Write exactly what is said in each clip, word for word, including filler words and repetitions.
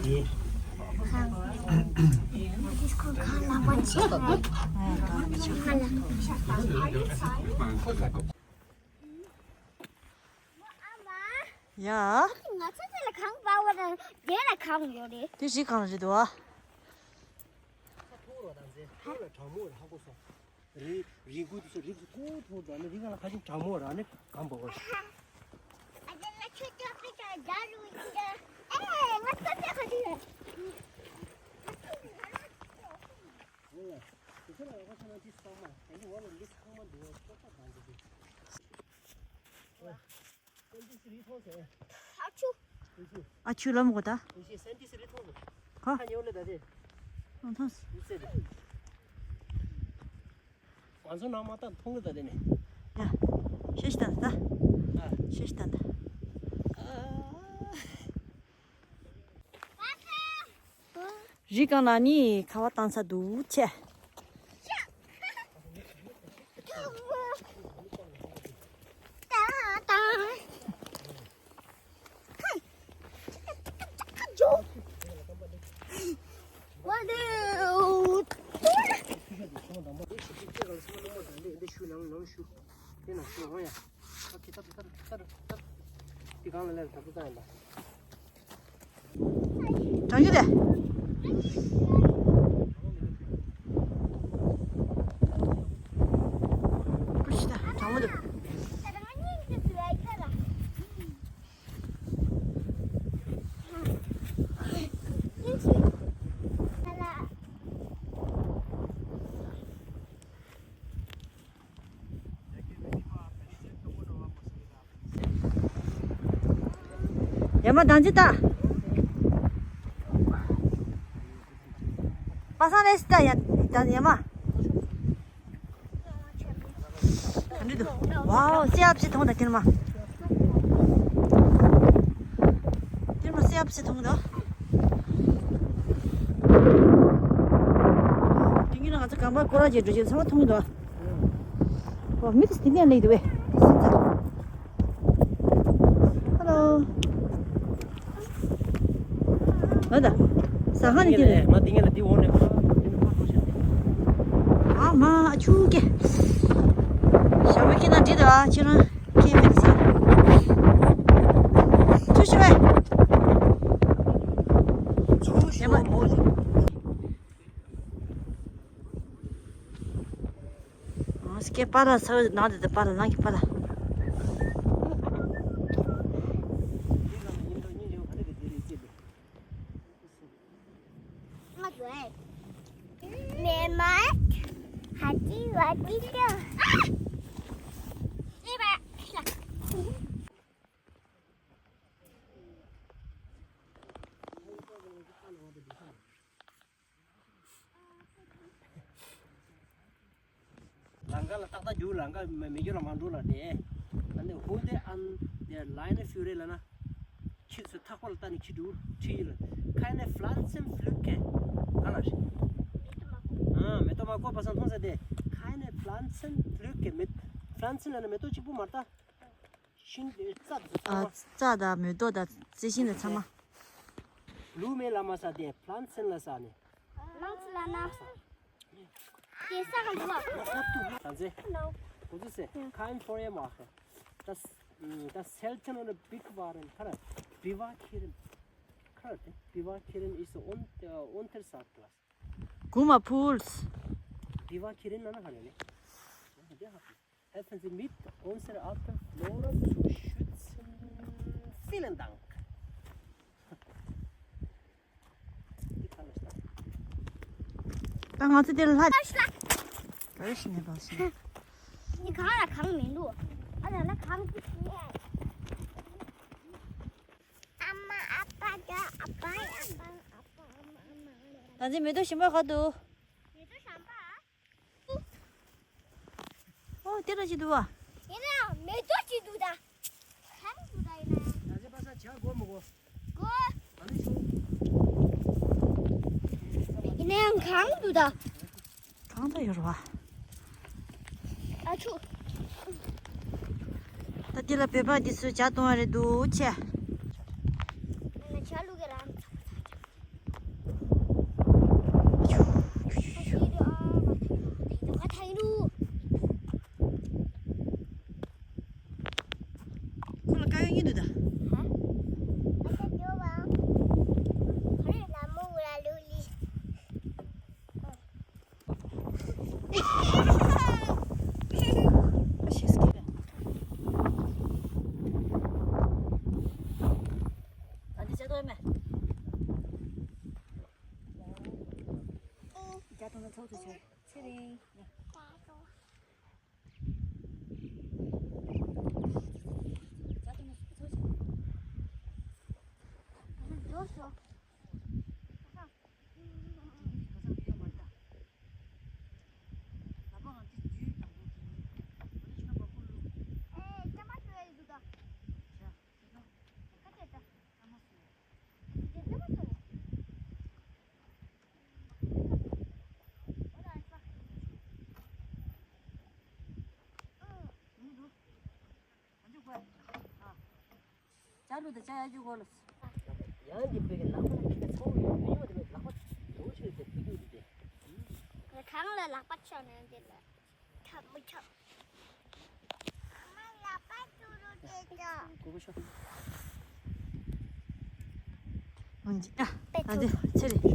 ཡ། ང་ཚོ་དེ་ལ་གང་པ་བ་དང་དེ་ལ་གང་ཡོད་རེད། དེ་རི་གང་རེད་འདུག་ཨ། ཐོག་ར་དང་ཟེ་ཐོག་ལ་གྲང་མོ་ཧ་གོ་སོང་། རི་རི་ཁུག་དེ་ཚོ་རི་ཚོ་ཐོག་ཐོག་འགྲོ་ནས་རི་གང་ལ་ཁ་ཤས་གྲང་མོ་ར་ནི་གང་པ་བ་ཤ། ཨ་དེ་ལ་ཆུ་ཏོག་པི་ཏོག་རྒྱ་ལུ་ཡིན་ཀྱང་། ཨེ་ང་ཚོ་དེ་ག་དེ་ལ། ཨོ་ཡ། དེ་ཚོ་ལ་ཡག་པོ་ཆ་ན་ཅི་སོག་མ་དེ་ནི་འོ་ལ་འདི་ཚང་མ་འདུག་ཨ། ཅོག་པ་གང་དེ་དེ། སེན་ཏི་སི་རི་མཐོང་སོང་། ཨ་ཆུ། ཨ་ཆུ་ལམ་གོ་ད། ཨེ་ཤེ་སེན་ཏི་སི་རི་མཐོང་སོང་། ཧ། ཁ་ཉོ་ལེ་ད་དེ། ཨ་མཐོང་སོང་། མི་ཚེ་དེ། ང་ཚོ་ནང་མ་ད་མཐོང་གི་ད་དེ་ནས། ཡ། ཤེས་ཤི་ད་ད། ཨ། ཤེས་ཤི་ད་ད། ཨ། རི་སྒང་ལ་ནི་ཁ་བ་བཏང་ས་འདུག་ཆེ། དེ་ནང་ཤུ་ལང་ཡ། ཨ་ཁི་ཏ་ཏ་ཏ་ཏ་ཏ། དེ་གང་ལ་ལེན་ད་ཏུ་ཏ་ཡིན་པ། གྲང་རྒྱུ་དེ། ཀུ་ཤི་ད་གྲང་མོ་འདུག་ཡ་མ་དང་ཅི་ད། པ་སངས་རེད་ད་ཡ་ད་ཡ་མ། ག་འདྲ་འདུག་ཝའོ་སེ་ཨབ་ཅི་ཐོང་ད་ཁྱེར་མ། ཁྱེར་མ་སེ་ཨབ་ཅི་ཐོང་ད། དེ་གིན་ང་ཚོ་གམ་པ་སྐོར་ར་བྱེད་འགྲོ་རྒྱུ་ཚང་མ་མཐོང་གི་འདུག་ཨ། ཨོ་མི་དེ་དེ་ནས་སླེབས་འདུག་བས། དེ་སེམས་ཚ། ཧ་ལོ། ང་ད། ཟ་ཁང་ནས་དེ་རེད། ང་དེ་ངས་ལ་དེ་འོང་ནས་ཁོ་ལ་དེ་ནས་ཕར་འགྲོ་ཤག་ཨ་མ་ཨ་ཆུ་སྐྱེ། ཞྭ་མོ་སྐྱེ་ན་འགྲིག་འདུག་ཨ། ཁྱེད་རང་སྐྱེ་མེད་ཟེར། ཆུ་ཤི་བས། ཆུ་ཤི་བས། སྐེ་པ་ལ་ས་ནང་དེ་དེ་པ་ལ་ནང་གི་པ་ལ། མེ་མ་ཧ་ཅི་ཝ་ཅི་ལོ། ལང་ཀ་ལ་ཏག་ཏག་རྒྱུག་ལང་ཀ་མེ་མེ་རྒྱུ་ལ་མ་འགྲོ་ལ་དེ། ཨ་ནི་ཧུ་དེ་ཨན་དེ་ལའི་ནི་ཕུ་རེ་ལ་ན། ཁྱི་ཚོ་ཐག་པ་ལ་ལྟ་ནི་ཁྱི་འགྲུལ་ཁྲི་ཡི་ལ། ཁའི་ནི་ཕ་ལན་ཚན་ཕླུག་གེ་ག་ལ་ཤི། ཨ་མེ་ཏོག་མ་བཀོད་པ་སང་མཐོང་ས་དེ། ཁའི་ནི་ཕ་ལན་ཚན་ཕླུག་གེ་མེ་ཕ་ལན་ཚན་ལ་ནི་མེ་ཏོག་གཅིག་པུ་མ་ལྟ། ཤིང་གི་རྩྭ་དང་ཚང་མ། ཨ། རྩྭ་དང་མེ་ཏོག་དང་རྩི་ཤིང་དང་ཚང་མ། ལུ་མེ་ལ་མ་ས་དེ་ཕ་ལན་ཚན་ལ་ས་ནི། ལང་ཚུ་ལ་ན། དེ་ས་ག་ལུ་བ། ད་ཚེ། ཁོ་ཚོ་སེ། ཁའིན་ཕོར་ཡེ་མ་ཧེ། ད་ད་སེལ་ཆེན་ནི་བིག་བ་རེན་ཁ་ར། བི་བ་ཁི་རིན། ཁ་ར་དེ་བི་བ་ཁི་རིན་is on on their side class. Guma pools. བི་བ་ཁི་རིན་ན་ན་ཧ་ལེ་ལེ། དེ་ཧ་ཧེ་ཕན་སི་མིད་ཨོན་སེར་ཨབ་ཏར་ཕློ་ར་ཚུ་ཤུད་སིན་ཕི་ལན་དང་། ད་ང་ཚོ་དེར་ལྷ། ག་རེ་ཞིག་ནས་བ་ཞིག་ནས། ནི་གང་ལ་གང་མི་འདུག་ཨ་ལ་ལ་གང་ཅི་ཨ་མ་ཨ་ཕ་ད་ཨ་ཕ་ཨ་ཕ་ཨ་ཕ་ཨ་མ་ཨ་མ། ད་ཚེ་མེ་ཏོག་ཞིམ་པ་ག་འདུག་མེ་ཏོག་ཞིམ་པ། ཨོ་དེ་འདྲ་ཞིག་འདུག་བ། ཡིན་ནའང་མེ་ཏོག་ཅིག་འདུག་ད། གང་འདུག་ད་ཡིན་ནའང་། ད་ཚེ་པ་ས་ཇ་དགོས་མི་དགོས། དགོས། ཨ་ནི་ཆུ། ཡིན་ནའང་གང་འདུག་ད། གང་ད་ཡོད་རེད་བ། ཨ་ཆུ། ད་དེ་ལ་བོད་པ་འདི་ཚོས་ཇ་བཏུང་བ་རེད་འདུག་ཆེ། ང་ཇ་བླུག་གི་རང་། ལྟོས་མེད། རྒྱ་ཐོང་ཚོགས་ཚོགས་ཚེ་རིང་། ཅ་ལུ་དང་ཅ་ཡ་ཅུ་གོ་ལོ། ཡང་འདི་བོད་ཀྱི་ལག་པ་ནི་ཁྱི་ཚང་མ་ཡོད་ཡོད་དེ་ལག་པ་དུ་ཆེ་དེ་བུ་ཆེ་དེ་བུ་རྒྱུ་དེ། གང་ལ་ལག་པ་ཆགས་ནས་འདི་ལ་ཁྱབ་མི་ཁྱབ། ཨ་མ་ལག་པ་ཅུ་རུ་དེ་ཅོ། གོ་གོ་ཤོ། ཨ་འདི་ཨ་འདི་ཚེ་རིང་།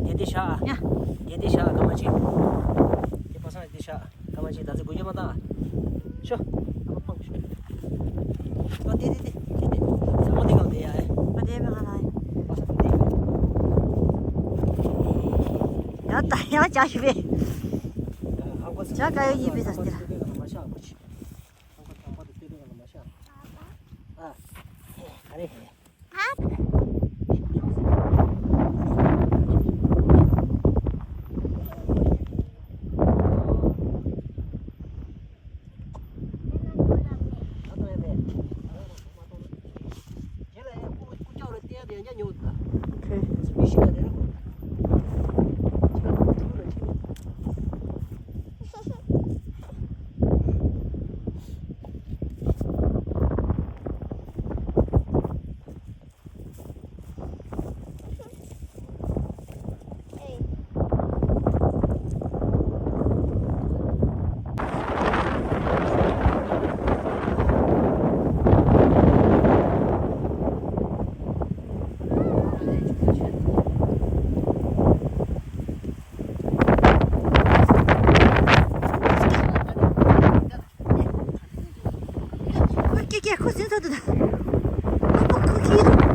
དེ་དེ་ཤ། ཡ། དེ་དེ་ཤ་ཀ་མ་ཅི། དེ་པ་སང་དེ་ཤ་ཀ་མ་ཅི་ད་ཚེ་གུ་ཡོ་མ་ད། ཤོ། ཨ་མ་པང་ཤོ། ཨ་དེ་དེ་དེ་དེ་དེ། ས་མོ་དེ་གང་དེ་ཡ་ཨེ། ཨ་དེ་མེ་ག་ལ་ཨེ། པ་སང་དེ་དེ། ཡ་ད་ཡ་ཅ་ཤི་བེ། ཅ་ཀ་ཡོ་ཡི་བེ་ས་སྟེ། ཨ། ཨ་རེ། ཁོ་སྐད་སྐད་ཁོ་ཟིན་ཐོག་ཏུ་ད། ཁོ་ཁོ་ཁྱི་ཡོད།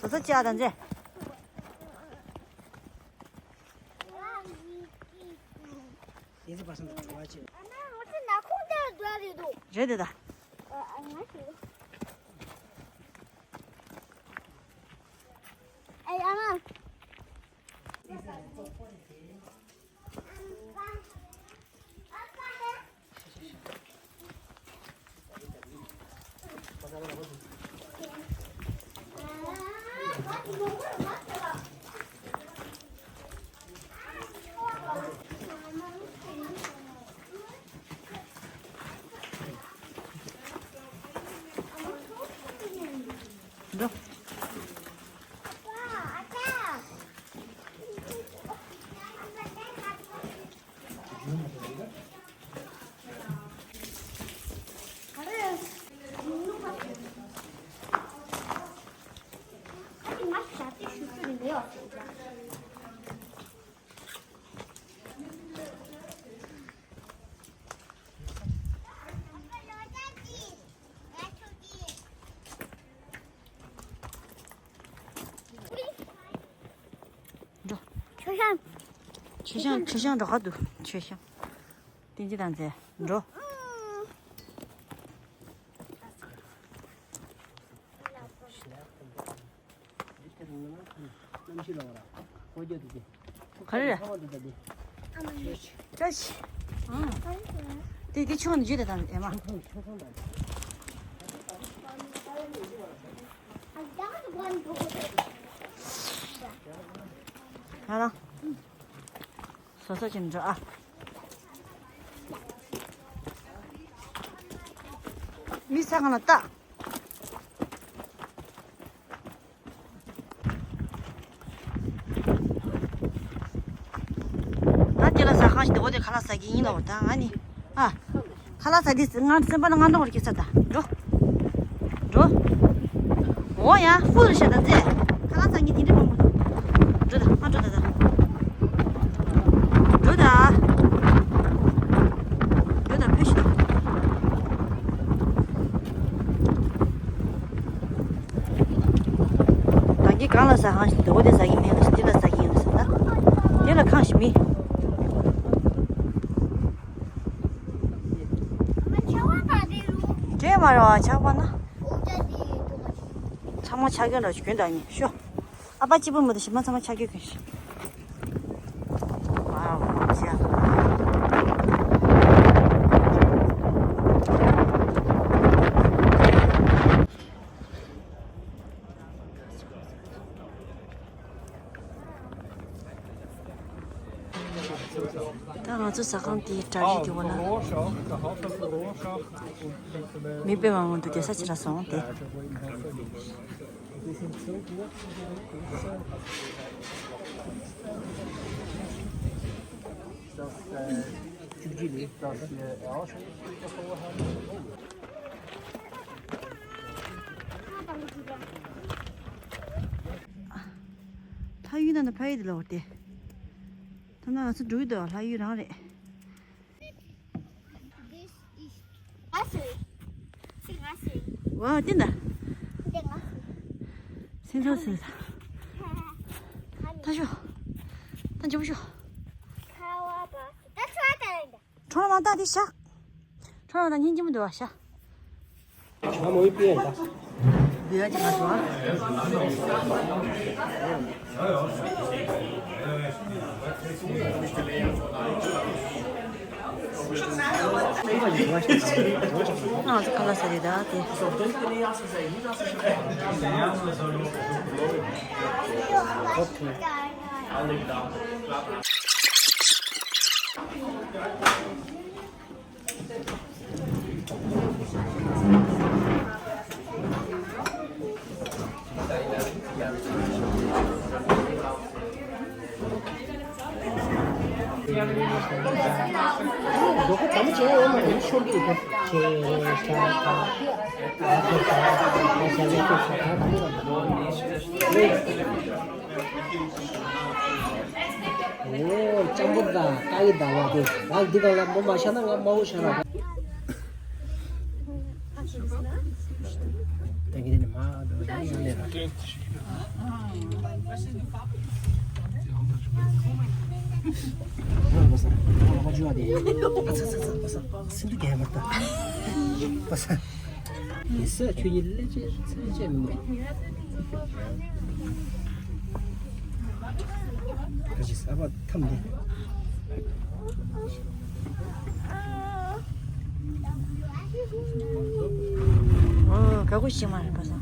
སོ་སོ་ཅག་དང་མཛེས། རེད་དེ་ད། འགྲོ། འགྲོ། མཆོད་བཤམས། མཆོད་བཤམས། མཆོད་བཤམས་འགྲོ་ག་འདུག་མཆོད་བཤམས། བསྟན་འཛིན་དང་མཛད། འགྲོ། ག་རེ་རེད། བཀྲ་ཤིས། ཨ། དེ་དེ་ཆུང་འཇུས་དེ་དང་ཨེ་མ། ཆུང་ཆུང་ཆུང་དང་། ཨ། ཡག་པོ་འདུག་གོ། ང་རང་། སོ་སོ་ཅིག་འགྲོ་ཨ། མི་ས་གང་ལ་ལྟ། ང་དེ་ལ་ཟ་ཁང་ཞིག་འདུག་འོ་དེ་ཁ་ལག་ཟ་གི་ཡིན་ལ་འོ་ད་ང་ནི། ཨ། ཁ་ལག་ཟ་དུས་ང་སེམས་པ་ན་ང་འདྲ་བོར་སྐྱེས་ས་ད་འགྲོ། འགྲོ། འོ་ཡ་ཧྥུ་རུ་ཤ་ད་ཙེ། ཁ་ལག་ཟ་ངེས་དེ་འདྲ་མང་པོ་འདུག་འགྲོ་ད་ང་འགྲོ་ད་ད། འགྲོ་ད། འགྲོ་ད་ཕེབས་ཤིག་ད། ད་གིན་གང་ལ་ཟ་ཁང་ཞིག་འདུག་འོ་དེ་ཟ་གི་མེད་ལ་ཞིག་དེ་ལ་ཟ་གི་ཡིན་ལ་ཟ་ད། དེ་ལ་ཁང་ཞིག་མེད། འདྲེ་མ་རེད་བ་ཆགས་པ་ན། ཚང་མ་ཆགས་ཀྱི་འདྲ་ཞིག་གྱོན་དང་ཉེ་ཤོ། ཨ་ཕ་གཅིག་པུ་མི་འདུག་ཞིག་མ་ཚང་མ་ཆགས་ཀྱི་གྱོན་ཞིག་ཝའོ་ཆེ། ད་ང་ཚོ་ཟ་ཁང་དེའི་གྲ་སྒྲིག་གི་འོག་ན། མི་དཔེ་མང་པོ་འདུག་སྡོད་ས་ཅིག་རག་སོང་སྟེ། ལྷ་ཡུལ་ནང་ནས་ཕ་ཡུལ་དུ་ལོག་སྟེ། ཐ་ན་ང་ཚོ་འགྲོ་གི་འདུག་ལྷ་ཡུལ་རང་རེད། ང་སུ། སུ་ང་སུ། ཝ་དེ་འདྲ། དེ་ང་སུ། སེམས་ཚོར་སུ། ད་ཤོག་ད་འཇུག་ཤོག་ཁ་བ་པ། ད་ཚོ་ད་རེད། ཁྲོ་མ་ད་དེ་ཤ། ཁྲོ་མ་ད་སྙིང་རྗེ་མོ་འདུག་བ་ཤ། ང་མོའི་པི་ཡན་ད། འདི་ཡ་ཅི་ང་ཚོ་ཨ། ང་ཚོ་ཁ་ལག་ཟ་རེད་ད་དེ། ཨོ། ལྕམ་པོ་དང་ཏཱ་ཡི་དང་བ་དེ་ང་འདི་གང་ལ་མོ་མ་ཤ་ན་ང་མ་འོ་ཤ་ན། ད་གི་དེ་ནི་མ་འགྲོ་ཡང་ཡང་ལེ་ར། ཨ་ཚ་ཚ་ཚ་པ་ས་སིན་དུ་རྒྱལ་མ་ལྟ་པ་ས། ཡིན་ས་ཁྱོད་ཀྱི་ཀླད་ཆེ་ཚད་ཆེ་མི་འདུག་ག་ཅི་ས་པ་ཐམ་དེ། ཨོ་ག་གུ་ཤི་མ་རེད་པ་ས།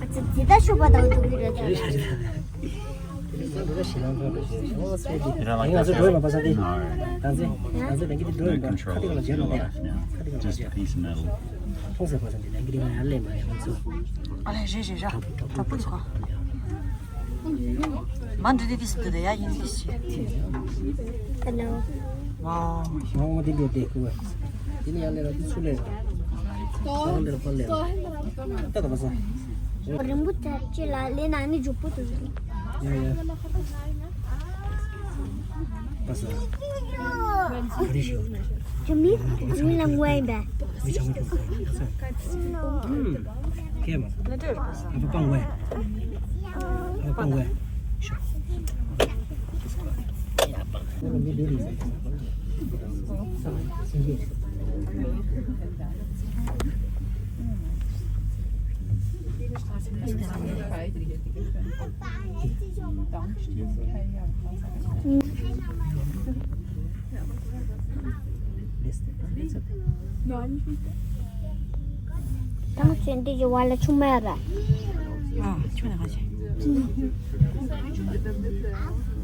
ཨ་ཙི་ཇི་ལྟར་ཤོག་པ་དང་འདུག་གི་རེད་ད། ང་ཚོ་འགྲོ་ཡོད་པ་ས་དེ། ད་ཚེ་ང་ཚོ་ད་གི་དེ་འགྲོ་ཡོད་པ་ཁ་དེ་ག་ལ་བྱས་ལ་དེ་ཁ་དེ་ག་ལ་བྱས། མཐོང་ཟེར་བ་ས་དེ་ད་གི་དེ་ང་ཡར་ལས་མ་ཡར་ལས་སོ། ཨ་ལས་རེད་རེད་ར། གྲོགས་པོ་དེ་ཁོ། མ་འདྲི་དེ་དེ་སུ་དེ་ཡ་ཡིན་དེ་ཤི། Hello། ཝའོ། ཞང་མ་དེ་འགྲོ་དེ་ཁུ་བ། དེ་ནི་ཡར་ལས་ར་དེ་ཚུར་ལས་ར། ཞང་འདི་ལ་ཕར་ལས་ར། ད་ད་པ་ས། རིང་པོ་ཐལ་ཅི་ལ་ལས་ན་ནི་མགྱོགས་པོ་དུ། ཡ་ཡ། པ་ས། ག་རེ་ཞུ། ཁྱོད་མི་མི་ལ་ངོ་ཡིན་པས། མི་ཆགས་མི་ཐུབ་ས། ཁྱེད་མ་ས། ཨ་ཕ་སྤང་བས། ཨ་ཕ་སྤང་བས། ཤོག་ད་ང་ཚོའི་འདི་ཡི་བར་ལ་ཆུ་མེད་པས། ཨ་ཆུ་ནས་ག་ཆེ། འདི་འདི་ཟེར།